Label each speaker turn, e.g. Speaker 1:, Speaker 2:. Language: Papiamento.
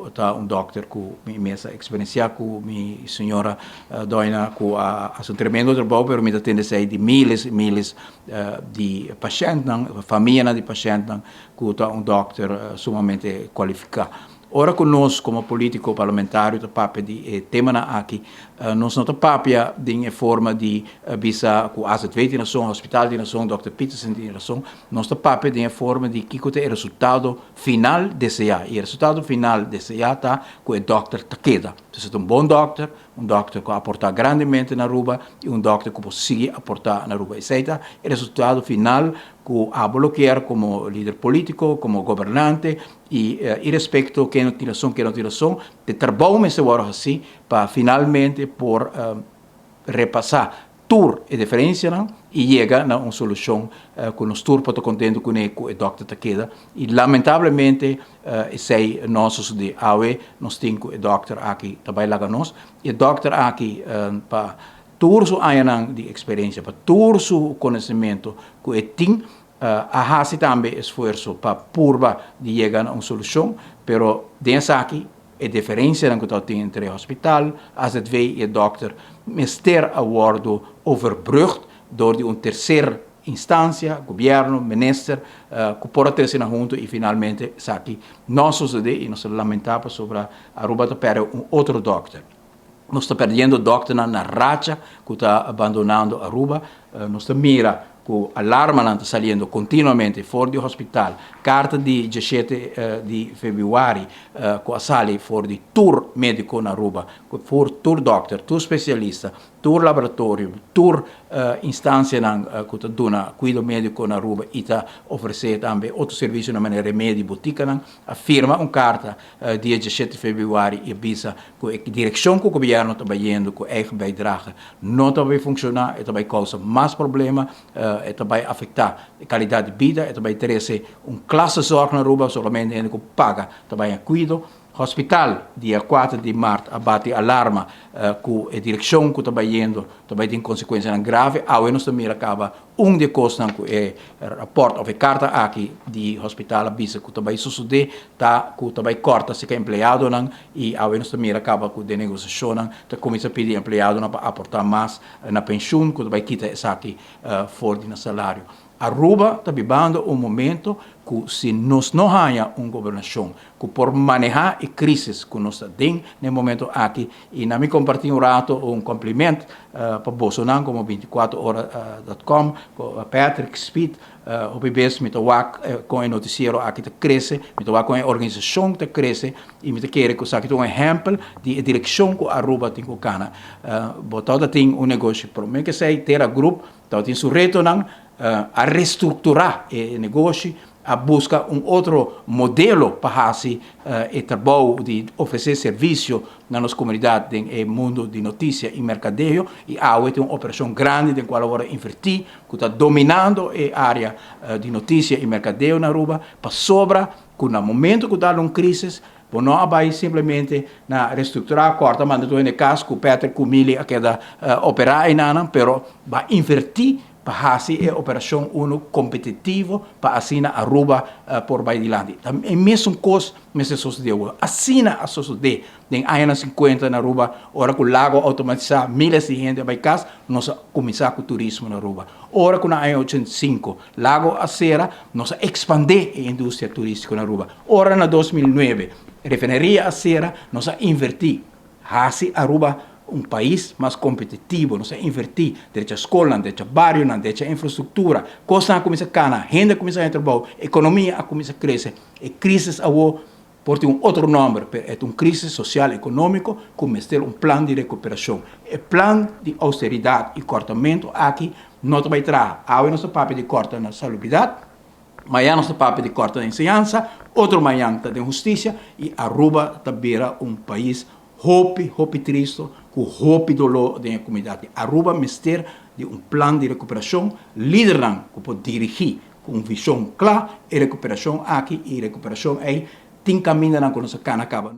Speaker 1: Ku ta un dòkter ku mi mes a eksperensiá ku mi señora Doina ku a hasi un tremendo trabou, pero mi ta tende esei di miles i miles di pashèntnan, famianan di pashèntnan ku ta un dòkter sumamente kualifiká. Ora ku nos komo polítiko parlamentario ta papia di e temanan aki, nos no ta papia den e forma di bisa ku AZW tin rason, hospital tin rason, dòkter Peterson tin rason. Nos ta papia den e forma di kiko ta e resultado final deseá. I e resultado final deseá ta ku e dòkter ta keda. Entonces ta un bon dòkter, un dòkter ku a aportá grandemente na Aruba i un dòkter ku por sigui aportá na Aruba. Esei ta e resultado final ku abo lo kier komo lider polítiko, komo gobernante i irespekto ken no tin rason, ken no tin rason, e trabou mester wòrdu hasí pa finalmente por repasá tur e diferencianan y yega na un solucion cu nos tur por ta contento cune cu e dokter ta keda y lamentablemente esey no a sosode. Awe nos tin cu e dokter aki ta bay laga nos y e dokter aki pa tur su añanan di experiencia, pa tur su conocimento cu e tin a haci tambe esfuerzo pa purba di yega na un solucion, pero den esaki E diferencianan cu tabatin entre e hospital, AZV y e dokter mester a wordo overbrugd door di un tercer instancia, gobierno, minister, cu por a trece nan hunto y finalmente esaki no a sucede y nos ta lamenta pasobra Aruba ta perde un otro dokter. Nos ta perdiendo dokternan na racha cu ta abandonando Aruba. Nos ta mira cu alarmanan ta saliendo continuamente for di hospital. Carta di diesshete di februari cu a sali for di tur medico na Aruba, for tur dokter, tur specialista, tur laboratorio, tur instancianan cu ta duna cuido medico na Aruba y ta ofrece tambe otro servicionan manera remedi, boticanan, a firma un carta dia diesshete februari y a bisa cu e direccion cu gobierno ta bayendo cu eigen bijdrage no ta bay funciona, e ta bay causa mas problema, e ta bay afecta e calidad di bida, e ta bay trece un klassenzorg na Aruba, solamente hende cu paga ta bay na cuido. Hospital dia kuater di mart a bati alarma cu e direccion cu ta bayendo ta bay tin consecuencianan grave. Awe nos ta mira caba un di e cosnan cu e rapport of e carta aki di hospital a bisa cu ta bay sucede ta cu ta bay corta cerca empleadonan y awe nos ta mira caba cu den negociacionnan ta cuminsa pidi empleadonan pa aporta mas na pensioen cu ta bay kita esaki for di nan salario. Aruba ta bibando un momento cu si nos no haya un gobernacion cu por maneha e crisis cu nos ta den na e momento aki y na mi comparti un rato un compliment pa bosonan como 24 ora dot com Patrick Speed hopi bes mi ta wak con e noticiero aki ta crece mi ta wak con e organisacion ta crece y mi ta kere cu esaki ta un ehempel di e direccion cu Aruba tin cu cana. Bo ta tin un negoshi prome cu esey Terra Group Tabatin su retonan, a restrukturá e negoshi, a buska un otro modelo pa hasi e trabou di ofresé servisio na nos komunidat den e mundu di notisia i merkadeo i awe tin un operashon grandi den kual a wòrdu invertí ku ta dominando e área di notisia i merkadeo na Aruba pasobra ku na momento ku dal un krísis Bo no a bai simplemente na restructura, corta, manda tur hende cas cu Patrick cu Milly a keda opera einanan, pero bo a inverti pa haci e operacion uno competitivo pa asina Aruba por bai dilanti. Ta e mesun cos mester sosode awor. Asina a sosode den añanan cincuenta na Aruba, ora cu lago a automatisa, miles di hende a bai cas, nos a cuminsa cu turismo na Aruba. Ora cu na aña 85 Lago a sera, nos a expande e industria turistico na Aruba. Ora na 2009 refineria a sera, nos a inverti haci Aruba un pais mas competitivo. Nos a inverti drecha scolnan, drecha barionan, drecha infrastructura. Cosnan a cuminsa cana, hende a cuminsa haña trabou, economia a cuminsa crece. E crisis awo Por tin un otro nomber, pero e ta un crisis social economico cu mester un plan di recuperacion. E plan di austeridad y cortamento aki no ta bay traha. Awe nos ta papia di corta na salubridad, mañan nos ta papia di corta na enseñansa, otro mañan ta den husticia y Aruba ta bira un pais hopi, hopi tristo cu hopi dolor den e comunidad. Aruba mester di un plan di recuperacion, lidernan cu por dirigi Ku un vishon kla, e rekuperashon aki i rekuperashon ei tin kamindanan ku nos a kana kaba.